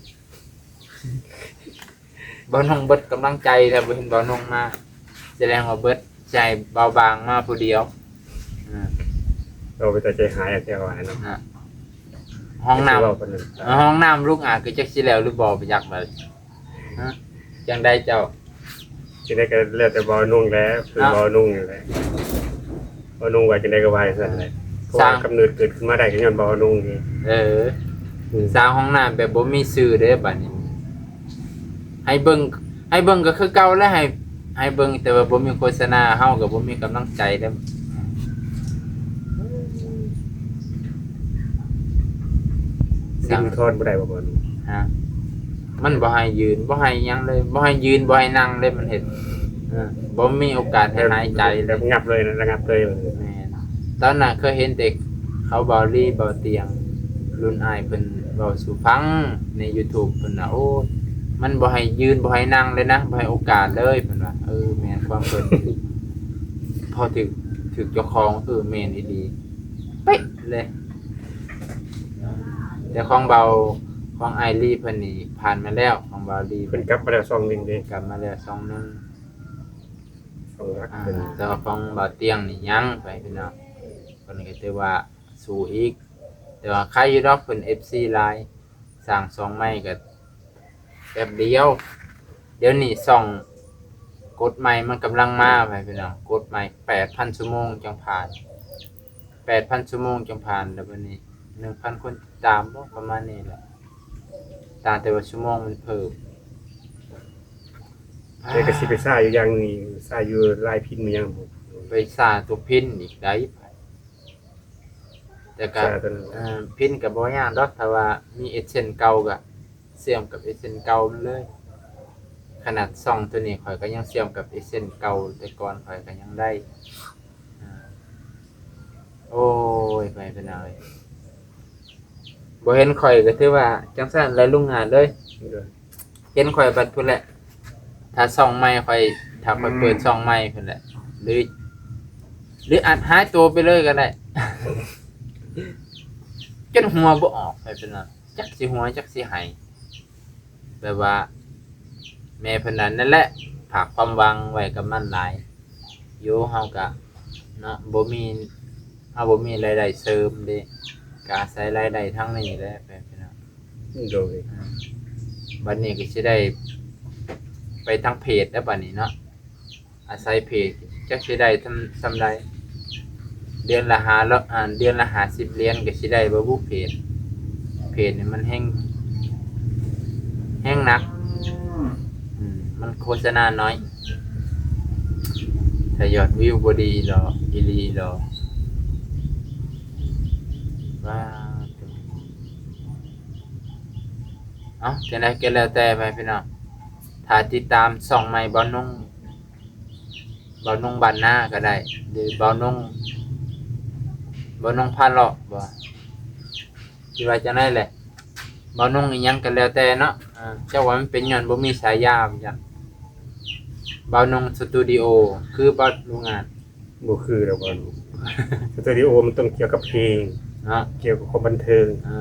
ບ່າວນົງເບິດກຳລັງໃຈແລ້ວ ບໍ່ເຫັນບ່າວນົງມາ ສະແດງວ່າເບິດ ໃຫ້ບ່າວບາງມາຜູ້ດຽວ ເອີ ເອົາໄປແຕ່ໃຈຫາຍແທ້ວ່າເນາະ ຫ້ອງນ້ຳ ເອີ ຫ້ອງນ້ຳລຸງອາດຄືຈັກຊິແລ້ວຫຼືບໍ່ ບໍ່ຈັກບາດ ຮະ ຈັ່ງໃດເຈົ້າ ຈັ່ງໃດກໍແລ້ວແຕ່ບ່າວນົງແຫຼະ ຄື ເນາະ ບ່າວນົງນີ້ແຫຼະ ບ່າວນົງວ່າຈັ່ງໃດກໍວ່າຈັ່ງຊັ້ນແຫຼະ ເພາະວ່າກຳເນີດເກີດຂຶ້ນມາໄດ້ກໍຍ້ອນບ່າວນົງນີ້ ເອີ ອືມ ສ້າງຫ້ອງນ້ຳແບບບໍ່ມີຊື່ເດ້ບາດນີ້ ໃຫ້ເບິ່ງ ໃຫ້ເບິ່ງກໍຄືເກົ່າແຫຼະ ໃຫ້ ໃຫ້ເບິ່ງແຕ່ວ່າບໍ່ມີໂຄສະນາ ເຮົາກໍບໍ່ມີກຳລັງໃຈແລ້ວ ຊິອຸທອນບໍ່ໄດ້ບໍ່? ຮະ ມັນບໍ່ໃຫ້ຢືນ ບໍ່ໃຫ້ຫຍັງເລີຍ ບໍ່ໃຫ້ຢືນ ບໍ່ໃຫ້ນັ່ງເລີຍ ມັນເຮັດ ເອີ ບໍ່ມີໂອກາດໃຫ້ຫາຍໃຈເລີຍ ແບບງັບເລີຍນະ ລະງັບເລີຍ ແມ່ນ ຕອນນັ້ນເຄີຍເຫັນແຕ່ເຂົາ ບ່າວລີ ບ່າວຕຽງ ລຸ້ນອ້າຍເພິ່ນເວົ້າສູ່ຟັງໃນ YouTube ເພິ່ນວ່າ ໂອ້ ມັນບໍ່ໃຫ້ຢືນ ບໍ່ໃຫ້ນັ່ງເລີຍນະ ບໍ່ໃຫ້ໂອກາດເລີຍ ເພິ່ນວ່າ ເອີ ແມ່ນຄວາມເພິ່ນ ພໍຖືກ ຖືກເຈົ້າຂອງ ເອີ ແມ່ນອີ່ຫຼີ ເປະເລີຍ ແຕ່ຂອງບ່າວ ຂອງອ້າຍລີເພິ່ນນີ້ຜ່ານມາແລ້ວ ຂອງບ່າວລີ ເພິ່ນກັບມາແລ້ວຊ່ອງໜຶ່ງເດ້ ກັບມາແລ້ວຊ່ອງໜຶ່ງ ຊ່ອງຫຼັກ ອ່າ ເພິ່ນ ແຕ່ວ່າຂອງບ່າວຕຽງນີ້ຍັງໄປພີ່ນ້ອງ ເພິ່ນກໍຖືວ່າສູ້ອີກ ແຕ່ວ່າໃຄຢູ່ດອກ ເພິ່ນເອັຟຊີຫຼາຍ ສ້າງຊ່ອງໃໝ່ກໍແປັບດຽວ ດຽວນີ້ຊ່ອງກົດໃໝ່ມັນກຳລັງມາໄປພີ່ນ້ອງ ກົດໃໝ່ແປດພັນຊົ່ວໂມງຈັ່ງຜ່ານ ແປດພັນຊົ່ວໂມງຈັ່ງຜ່ານ ແລ້ວບັດນີ້ໜຶ່ງພັນຄົນຕິດຕາມບໍ່ ປະມານນີ້ແຫຼະ ຕ່າງແຕ່ວ່າຊົ່ວໂມງມັນເພີ່ມ ແຕ່ກໍຊິໄປຊ້າຢູ່ຢ່າງໜຶ່ງ ຊ້າຢູ່ລາຍພິມອີ່ຫຍັງ ໄປຊ້າຕົວພິນອີກໄດ໋ ແຕ່ກໍ ຊ້າຕົວນັ້ນ ເອີ ພິນກໍບໍ່ຍາກດອກ ຖ້າວ່າມີ AdSense ເກົ່າກໍ ເຊື່ອມກັບເອເຊັນເກົ່າມັນເລີຍ. ຂະໜາດຊ່ອງໂຕນີ້ຂ້ອຍກໍຍັງເຊື່ອມກັບເອເຊັນເກົ່າ ແຕ່ກ່ອນຂ້ອຍກໍຍັງໄດ້. ອາ ໂອ້ຍ ໄປ ໄປໜ້ອຍ ບໍ່ເຫັນຂ້ອຍກໍຖືວ່າຈັ່ງຊັ້ນແຫຼະລຸງຫາດເອີຍ. ໂດຍ ເຫັນຂ້ອຍບັດພຸ້ນແຫຼະ ຖ້າຊ່ອງໃໝ່ຂ້ອຍ ຖ້າຂ້ອຍເປີດ ອືມ ຊ່ອງໃໝ່ພຸ້ນແຫຼະ ຫຼື ຫຼືອາດຫາຍໂຕໄປເລີຍກໍໄດ້ ຈົນຫົວບໍ່ອອກ ໄປເປັນວ່າ ຈັກຊິຫົວຈັກຊິໄຫ້ ແບບວ່າແມ່ເພິ່ນນັ້ນ ນັ້ນແຫຼະ ຝາກຄວາມຫວັງໄວ້ກັບມັນຫຼາຍຢູ່. ເຮົາກະເນາະ ບໍ່ມີ ເຮົາບໍ່ມີລາຍໄດ້ເສີມເດ້ ກະອາໄສລາຍໄດ້ທາງນີ້ແຫຼະ ໄປພີ່ນ້ອງ. ໂດຍ ອາ ບັດນີ້ກໍຊິໄດ້ໄປທາງເພຈແລ້ວບັດນີ້ເນາະ. ອາໄສເພຈ ຈັກຊິໄດ້ສ່ຳ ສ່ຳໃດ ເດືອນລະຫ້າ ອາ ເດືອນລະຫ້າສິບຫຼຽນກໍຊິໄດ້ບໍ່ບຸເພຈ. ເພຈນີ້ມັນແຮງ ແຮງໜັກ ອືມ ມັນໂຄສະນາໜ້ອຍ ຖ້າຍອດວິວບໍ່ດີດອກ ອີ່ຫຼີດອກ ວ້າ ເອົ້າ ຈັ່ງໃດກໍແລ້ວແຕ່ໄປພີ່ນ້ອງ ຖ້າຕິດຕາມຊ່ອງໃໝ່ບ່າວນົງ ບ່າວນົງບ້ານນາກໍໄດ້ ຫຼືບ່າວນົງ ບ່າວນົງພາເລາະບໍ ຊິວ່າຈັ່ງໃດແຫຼະ ບ່າວນົງອີ່ຫຍັງກໍແລ້ວແຕ່ເນາະ. ອາ ຈັກວ່າມັນເປັນຍ້ອນບໍ່ມີສາຍາບໍ່ຈັກ ບ່າວນົງສະຕູດິໂອ ຄືບໍ່ລຸງອາດ ບໍ່ຄືດອກ ບ່າວນົງສະຕູດິໂອ ມັນຕ້ອງກ່ຽວກັບເພງເນາະ ກ່ຽວກັບຄວາມບັນເທີງ. ເອີ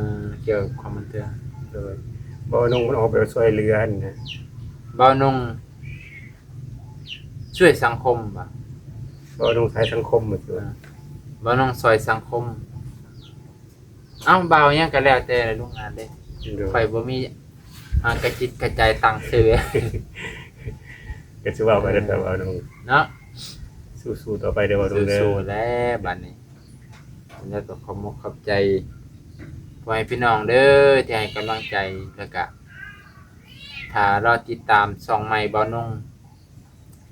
ກ່ຽວກັບຄວາມບັນເທີງ ໂດຍ ບ່າວນົງມັນອອກແບບຊ່ວຍເຫຼືອຫັ້ນນະ ບ່າວນົງ ຊ່ວຍສັງຄົມບໍ ບ່າວນົງສາຍສັງຄົມ ເອີ ບ່າວນົງຊ່ອຍສັງຄົມ. ເອົ້າ ບ່າວຫຍັງກໍແລ້ວແຕ່ແຫຼະລຸງອາດເດ້ ໂດຍ ຂ້ອຍບໍ່ມີ ອາ ກະຈິດກະໃຈຕັ້ງຊື່ ກໍຊິເວົ້າໄປແລ້ວ ເອີ ບ່າວນົງເນາະ ສູ້ໆຕໍ່ໄປເດີບ່າວນົງເດີ ສູ້ໆແຫຼະບັດນີ້. ແລ້ວກໍຂອບມຸກຂອບໃຈພໍ່ແມ່ພີ່ນ້ອງເດີ ທີ່ໃຫ້ກຳລັງໃຈ ແລ້ວກະຖ້າລໍຕິດຕາມຊ່ອງໃໝ່ບ່າວນົງ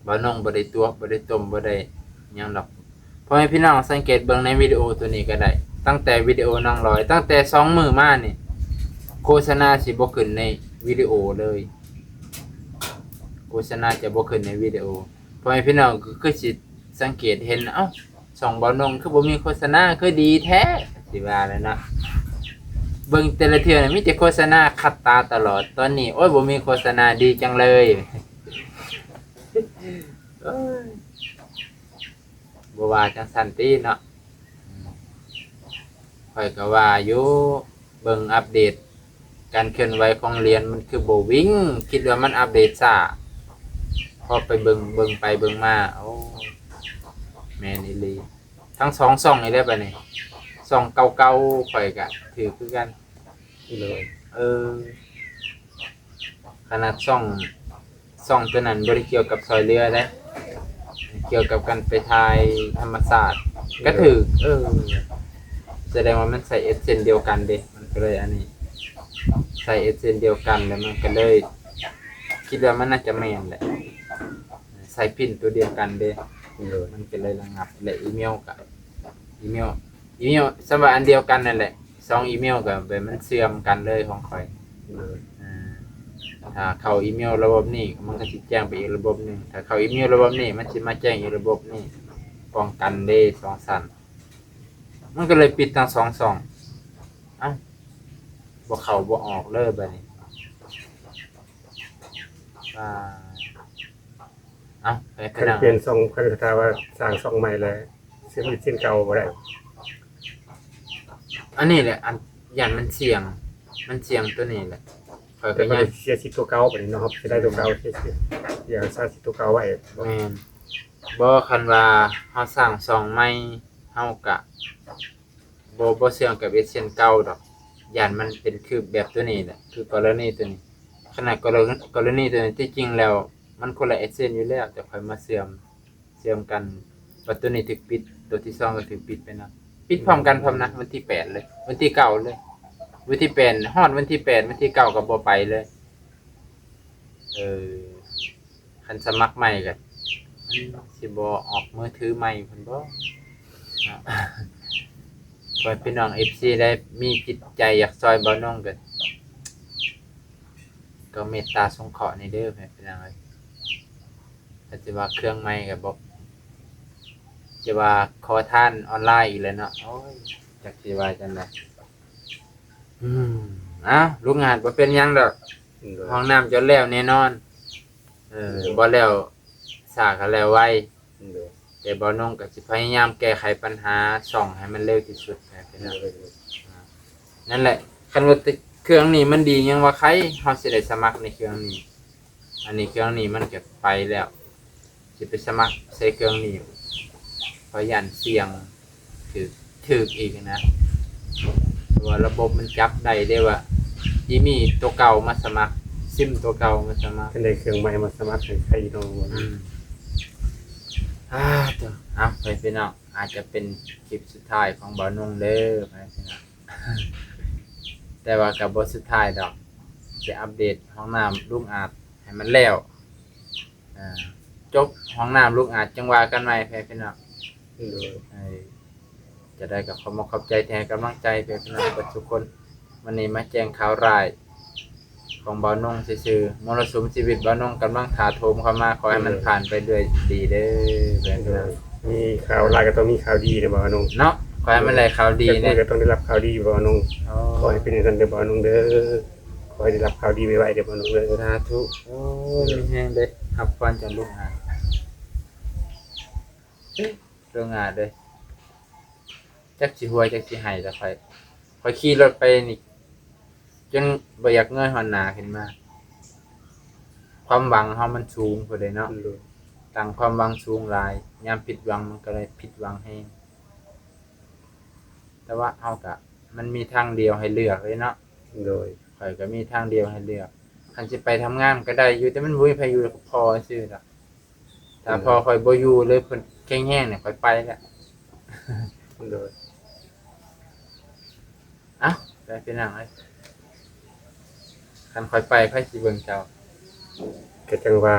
ບ່າວນົງບໍ່ໄດ້ຕົວະ ບໍ່ໄດ້ຕົ້ມ ບໍ່ໄດ້ຫຍັງດອກ. ພໍ່ແມ່ພີ່ນ້ອງສັງເກດເບິ່ງໃນວິດີໂອໂຕນີ້ກໍໄດ້ ຕັ້ງແຕ່ວິດີໂອນ້ອງລອຍ ຕັ້ງແຕ່ສອງມື້ມານີ້ ໂຄສະນາຊິບໍ່ຂຶ້ນໃນວິດີໂອເລີຍ ໂຄສະນາຈະບໍ່ຂຶ້ນໃນວິດີໂອ. ພໍ່ແມ່ພີ່ນ້ອງກໍຄືຊິສັງເກດເຫັນ ເອົ້າ ຊ່ອງບ່າວນົງຄືບໍ່ມີໂຄສະນາ ຄືດີແທ້ ຊິວ່າແລ້ວເນາະ ເບິ່ງແຕ່ລະເທື່ອມີແຕ່ໂຄສະນາຂັດຕາຕະຫຼອດ ຕອນນີ້ ໂອ້ຍ ບໍ່ມີໂຄສະນາ ດີຈັງເລີຍ. ໂອ້ຍ ບໍ່ວ່າຈັ່ງຊັ້ນຕິເນາະ ຂ້ອຍກໍວ່າຢູ່ ເບິ່ງອັບເດດການເຄື່ອນໄຫວຂອງຫຼຽນ ມັນຄືບໍ່ວິ່ງ ຄິດວ່າມັນອັບເດດຊ້າ ພໍໄປເບິ່ງ ເບິ່ງໄປເບິ່ງມາ ໂອ້ ແມ່ນອີ່ຫຼີ ທັງສອງຊ່ອງນີ້ແຫຼະບັດນີ້ ຊ່ອງເກົ່າໆ ຂ້ອຍກໍຖືກຄືກັນ ໂດຍ ເອີ ຂະໜາດຊ່ອງ ຊ່ອງໂຕນັ້ນບໍ່ໄດ້ກ່ຽວກັບຊ່ອຍເຫຼືອເດ້ ກ່ຽວກັບການໄປຖ່າຍທຳມະຊາດ ກໍຖືກ ເອີ ສະແດງວ່າມັນໃຊ້ແອັດເຊັນດຽວກັນເດ້ ມັນກໍເລີຍອັນນີ້ ໃຊ້ແອັດເຊັນດຽວກັນ ແລ້ວມັນກໍເລີຍ ຄິດວ່າມັນໜ້າຈະແມ່ນແຫຼະ ໃຊ້ພິນໂຕດຽວກັນເດ້ ໂດຍ ມັນກໍເລີຍລະງັບ ແລະອີເມວກໍ ອີເມວ ອີເມວ ສ່ຳວ່າອັນດຽວກັນນັ້ນແຫຼະ ສອງອີເມວກໍແບບມັນເຊື່ອມກັນເລີຍຂອງຂ້ອຍ ໂດຍ ອາ ຖ້າເຂົ້າອີເມວລະບົບນີ້ ມັນກໍຊິແຈ້ງໄປອີກລະບົບໜຶ່ງ ຖ້າເຂົ້າອີເມວລະບົບນີ້ ມັນຊິມາແຈ້ງອີກລະບົບນີ້ ປ້ອງກັນເດ້ ສອງຊັ້ນ ມັນກໍເລີຍປິດທັງສອງຊ່ອງ ເອົ້າ ບໍ່ເຂົ້າບໍ່ອອກເລີຍບັດນີ້ ອ່າ ເອົ້າ ໄປ ຄັນປ່ຽນຊ່ອງ ຄັນຖ້າວ່າສ້າງຊ່ອງໃໝ່ແລ້ວ ຊິມີເຊັ່ນເກົ່າບໍ່ໄດ້ ອັນນີ້ແຫຼະ ອັນ ຢ້ານມັນສ່ຽງ ມັນສ່ຽງໂຕນີ້ແຫຼະ ຂ້ອຍກໍຢ້ານເສຍສິດຕົວເກົ່າບັດນີ້ເນາະ ເຮົາຊິໄດ້ຕົວເກົ່າ ເສຍສິດ ຢ່າສະສິດຕົວເກົ່າໄວ້ ແມ່ນ ບໍ່ ຄັນວ່າເຮົາສ້າງຊ່ອງໃໝ່ ເຮົາກະ ບໍ່ ບໍ່ເຊື່ອມກັບເອັດເຊັນເກົ່າດອກ ຢ້ານມັນເປັນຄືແບບໂຕນີ້ແຫຼະ ຄືກໍລະນີໂຕນີ້ ຂະໜາດກໍລະ ກໍລະນີໂຕນີ້ ທີ່ຈິງແລ້ວມັນຄົນລະເອັດເຊັນຢູ່ແລ້ວ ແຕ່ຂ້ອຍມາເຊື່ອມ ເຊື່ອມກັນ ບັດໂຕນີ້ຖືກປິດ ໂຕທີສອງກໍຖືກປິດໄປນຳ ປິດພ້ອມກັນພ້ອມນະ ວັນທີແປດເລີຍ ວັນທີເກົ້າເລີຍ ວັນທີແປດ ຮອດວັນທີແປດ ວັນທີເກົ້າກໍບໍ່ໄປເລີຍ ເອີ ຄັນສະໝັກໃໝ່ກໍ ມັນຊິບໍ່ອອກມືຖືໃໝ່ພຸ້ນບໍ່ເນາະ ຂໍໃຫ້ພີ່ນ້ອງເອັຟຊີໄດ້ມີຈິດໃຈຢາກຊ່ອຍບ່າວນົງກໍ ກໍເມດຕາສົງເຄາະແດ່ເດີ ແມ່ນພີ່ນ້ອງເອີຍ. ກໍຊິວ່າເຄື່ອງໃໝ່ກໍບໍ່ ຈະວ່າຂໍທານອອນລາຍອີກແລ້ວເນາະ. ໂອ້ຍ ຈັກຊິວ່າຈັ່ງໃດ. ອືມ ເອົ້າ ລຸງອາດ ບໍ່ເປັນຫຍັງດອກ. ໂດຍ ຫ້ອງນ້ຳຈະແລ້ວແນ່ນອນ. ເອີ ໂດຍ ບໍ່ແລ້ວຊ້າກໍແລ້ວໄວ. ໂດຍ ແຕ່ບ່າວນົງກໍຊິພະຍາຍາມແກ້ໄຂບັນຫາຊ່ອງໃຫ້ມັນເລັວທີ່ສຸດນະພີ່ນ້ອງ. ໂດຍ ນັ້ນແຫຼະ ຄັນວ່າເຄື່ອງນີ້ມັນດີ ຍັງວ່າໃຄເຮົາຊິໄດ້ສະໝັກໃນເຄື່ອງນີ້. ອັນນີ້ເຄື່ອງນີ້ມັນຈະໄປແລ້ວ ຊິໄປສະໝັກໃສ່ເຄື່ອງນີ້ ຂ້ອຍຢ້ານສ່ຽງຖືກ ຖືກອີກນະ. ເພາະວ່າລະບົບມັນຈັບໄດ້ເດ້ວ່າ ອີມີໂຕເກົ່າມາສະໝັກ ຊິມໂຕເກົ່າມາສະໝັກ. ຄັນໄດ້ເຄື່ອງໃໝ່ມາສະໝັກໃຫ້ໄຄເນາະ. ອືມ ອ່າ ເອົາ ໄປພີ່ນ້ອງ ອາດຈະເປັນຄລິບສຸດທ້າຍຂອງບ່າວນົງເດີ ໄປພີ່ນ້ອງ. ແຕ່ວ່າກໍບໍ່ສຸດທ້າຍດອກ ຊິອັບເດດຫ້ອງນ້ຳລຸງອາດໃຫ້ມັນແລ້ວ. ອ່າ ຈົບຫ້ອງນ້ຳລຸງອາດ ຈັ່ງວ່າກັນໃໝ່ ແຟນພີ່ນ້ອງ. ໂດຍ ເອີ ຈະໄດ້ກໍຂໍຂອບໃຈທີ່ໃຫ້ກຳລັງໃຈແຟນພີ່ນ້ອງເບິດທຸກຄົນ. ມື້ນີ້ມາແຈ້ງຂ່າວຮ້າຍຂອງບ່າວນົງຊື່ໆ. ມໍລະສຸມຊີວິດບ່າວນົງກຳລັງຖາໂຖມເຂົ້າມາ. ຂໍໃຫ້ມັນ ໂດຍ ຜ່ານໄປດ້ວຍດີເດີ ແຟນພີ່ນ້ອງ. ໂດຍ ມີຂ່າວຮ້າຍກໍຕ້ອງມີຂ່າວດີເດີບ່າວນົງ ເນາະ. ຂໍໃຫ້ມັນໄດ້ຂ່າວດີແດ່ ຈັກມື້ກໍຕ້ອງໄດ້ຮັບຂ່າວດີບ່າວນົງ. ໂອ້ ຂໍໃຫ້ເປັນຈັ່ງຊັ້ນເດີບ່າວນົງເດີ. ຂໍໃຫ້ໄດ້ຮັບຂ່າວດີໄວໆເດີບ່າວນົງເດີ. ສາທຸ. ໂອ້ຍ ໂດຍ ມີແຮງເດ້ ຮັບພອນຈາກລຸງອາດ. ເອີ ໂລງງານເດ້ ຈັກຊິຫົວຈັກຊິໄຫ້ແລ້ວຂ້ອຍ ຂ້ອຍຂີ່ລົດໄປນີ້ ຈົນບໍ່ຢາກເງີຍຫົນໜ້າຂຶ້ນມາ. ຄວາມຫວັງເຮົາມັນສູງພຸ້ນເດ້ເນາະ. ໂດຍ ຕັ້ງຄວາມຫວັງສູງຫຼາຍ ຍາມຜິດຫວັງມັນກໍເລີຍຜິດຫວັງແຮງ. ແຕ່ວ່າເຮົາກະ ມັນມີທາງດຽວໃຫ້ເລືອກເດ້ເນາະ. ໂດຍ ຂ້ອຍກໍມີທາງດຽວໃຫ້ເລືອກ ຄັນຊິໄປທຳງານກໍໄດ້ຢູ່ ແຕ່ມັນບໍ່ມີໃຜຢູ່ກັບພໍ່ຊື່ດອກ. ຖ້າ ໂດຍ ພໍ່ຂ້ອຍບໍ່ຢູ່ ຫຼືເພິ່ນແຂງແຮງນີ້ ຂ້ອຍໄປແລ້ວ. ໂດຍ ເອົ້າ ໄປພີ່ນ້ອງເອີຍ ຄັນຂ້ອຍໄປໃຜຊິເບິ່ງເຈົ້າ? ກໍຈັ່ງວ່າ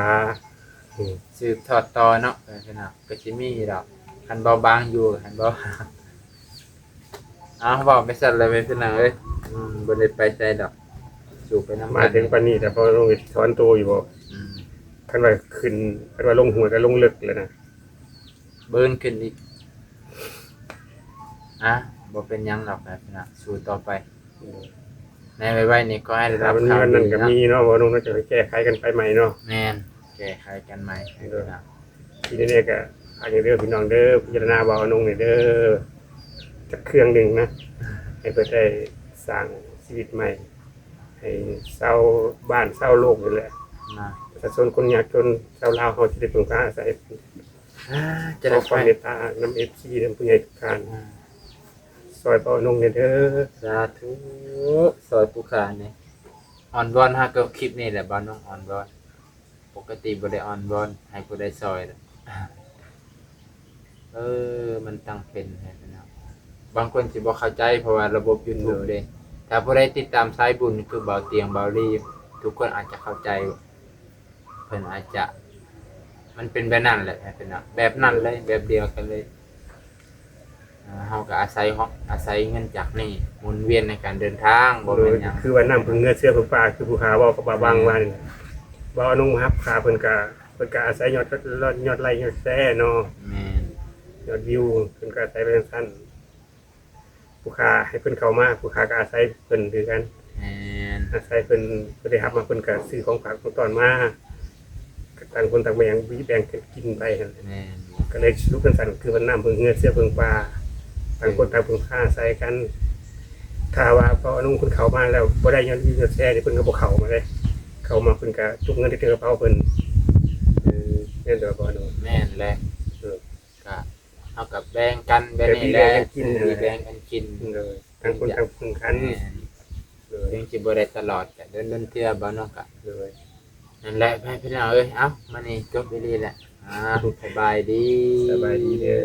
ອືມ ສືບທອດຕໍ່ເນາະ ພີ່ນ້ອງ ກໍຊິມີດອກ ຄັນເບົາບາງຢູ່ ຄັນເບົາ ເອົາ ເວົ້າໄປຊັ້ນແຫຼະແມ່ພີ່ນ້ອງເອີຍ. ອືມ ບໍ່ໄດ້ໄປໃສດອກ ສູ້ໄປນຳກັນ. ມາເຖິງປານນີ້ແລ້ວ ພໍ່ນ້ອງຊິຖອນໂຕຢູ່ບໍ່? ອືມ ຄັນວ່າຂຶ້ນ ຄັນວ່າລົງຫ້ວຍກໍລົງເລິກແລ້ວນະ ບືນຂຶ້ນອີກ. ອ່ະ ບໍ່ເປັນຫຍັງດອກ ແມ່ພີ່ນ້ອງ ສູ້ຕໍ່ໄປ. ອືມ ໃນໄວໆນີ້ ຂໍໃຫ້ໄດ້ຮັບຂ່າວດີເນາະ. ຖ້າມັນມີວັນນັ້ນກໍມີເນາະ ພໍ່ນ້ອງ ເຮົາຈະແກ້ໄຂກັນໄປໃໝ່ເນາະ. ແມ່ນ ແກ້ໄຂກັນໃໝ່ ແມ່ພີ່ນ້ອງ. ໂດຍ ທີ່ແນ່ໆກໍ ຝາກເດີພີ່ນ້ອງເດີ ພິຈາລະນາບ່າວອານົງແດ່ເດີ ຈັກເຄື່ອງໜຶ່ງນະ ໃຫ້ເພິ່ນໄດ້ສ້າງຊີວິດໃໝ່ ໃຫ້ຊາວບ້ານຊາວໂລກນີ້ແຫຼະ ນະ ປະຊາຊົນຄົນຍາກຈົນຊາວລາວເຮົາຊິໄດ້ເພິ່ງພາອາໄສ. ອ່າ ຈະໄດ້ ຂໍຄວາມເມດຕານຳເອັຟຊີ ນຳຜູ້ໃຫຍ່ທຸກທ່ານ ອ່າ ຊ່ອຍບ່າວອານົງແດ່ເດີ. ສາທຸ ຊ່ອຍຜູ້ຂ້າແດ່. ອ້ອນວອນຫາກໍຄລິບນີ້ແຫຼະ ບ່າວອານົງອ້ອນວອນ. ປົກກະຕິບໍ່ໄດ້ອ້ອນວອນໃຫ້ຜູ້ໃດຊ່ອຍດອກ. ເອີ ມັນຕ້ອງເປັນໃຫ້ເນາະ. ບາງຄົນຊິບໍ່ເຂົ້າໃຈ ເພາະວ່າລະບົບຢູທູບເດ້. ໂດຍ ຖ້າຜູ້ໃດຕິດຕາມສາຍບຸນຄືບ່າວຕຽງ ບ່າວລີ ທຸກຄົນອາດຈະເຂົ້າໃຈ ເພິ່ນອາດຈະ ມັນເປັນແບບນັ້ນແຫຼະ ໃຫ້ເພິ່ນເນາະ ແບບນັ້ນເລີຍ ແບບດຽວກັນເລີຍ. ເອີ ເຮົາກໍອາໄສ ອາໄສເງິນຈາກນີ້ໝູນວຽນໃນການເດີນທາງ ບໍ່ແມ່ນຫຍັງ. ໂດຍ ຄືວ່ານ້ຳເພິ່ງເຮືອເສືອເພິ່ງປ່າ ຄືຜູ້ຂ້າເວົ້າກັບບ່າວບັງວ່ານີ້ ບ່າວອານົງມາຮັບຂ້າ ເພິ່ນກໍ ເພິ່ນກໍອາໄສຍອດ ຍອດໄລຍອດແຊເນາະ. ແມ່ນ ຍອດວິວ ເພິ່ນກໍອາໄສໄປຈັ່ງຊັ້ນ. ຜູ້ຂ້າໃຫ້ເພິ່ນເຂົ້າມາ ຜູ້ຂ້າກໍອາໄສເພິ່ນຄືກັນ. ແມ່ນ ອາໄສເພິ່ນ ເພິ່ນໄດ້ຮັບມາ ເພິ່ນກໍຊື້ຂອງຝາກຂອງຕ້ອນມາ ຕ່າງຄົນຕ່າງແບ່ງ ແບ່ງກັນກິນໄປຫັ້ນ. ແມ່ນ ກໍເລີຍສະຫຼຸບສັ້ນໆ ຄືວ່ານ້ຳເພິ່ງເຮືອເສືອເພິ່ງປ່າ ຕ່າງຄົນ ເອີ ຕ່າງເພິ່ງພາອາໄສກັນ. ຖ້າວ່າພໍ່ອານຸເພິ່ນເຂົ້າມາແລ້ວບໍ່ໄດ້ຍອດວິວຍອດແຊນີ້ ເພິ່ນກໍບໍ່ເຂົ້າມາເດ້ ເຂົ້າມາເພິ່ນກໍຈຸກເງິນໃສ່ກະເປົາເພິ່ນ. ເອີ ແມ່ນບໍ່ ພໍ່ອານຸ? ແມ່ນແຫຼະ ເອີ ກະ ເຮົາກໍແບ່ງກັນແບບນີ້ແຫຼະ ແບ່ງກັນກິນ ແບ່ງກັນກິນ. ໂດຍ ຕ່າງຄົນຕ່າງເພິ່ງກັນ. ແມ່ນ ໂດຍ ເຖິງຊິບໍ່ໄດ້ຕະຫຼອດ ກະດົນໆເທື່ອ ບ່າວອານຸກະ. ໂດຍ ນັ້ນແຫຼະ ພີ່ນ້ອງເອີຍ. ເອົ້າ ມື້ນີ້ຈົບອີ່ຫຼີແຫຼະ. ອ່າ ສະບາຍດີ ສະບາຍດີເດີ.